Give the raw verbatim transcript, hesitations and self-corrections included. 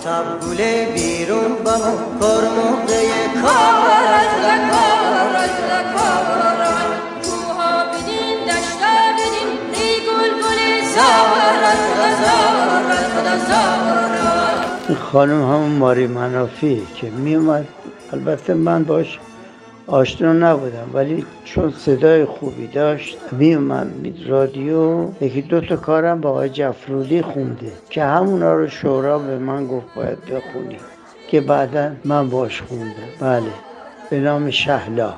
تا گل بیرون بمو، کرموغه کارای خدا، کارای خدا، کارای. کوها بیدین، دشتا بیدین، ای گل‌گل زارای خدا، زارای خدا، زارای. این خانم همون ماری منافیه که می‌اومد. البته من باش آشنا نبودم، ولی چون صدای خوبی داشت، می‌اومد رادیو، یکی دو تا کارم با آقای جعفرودی خونده که همونا رو شهراب به من گفت باید بخونی، که بعداً من باش خوندم. بله، به نام شهلا.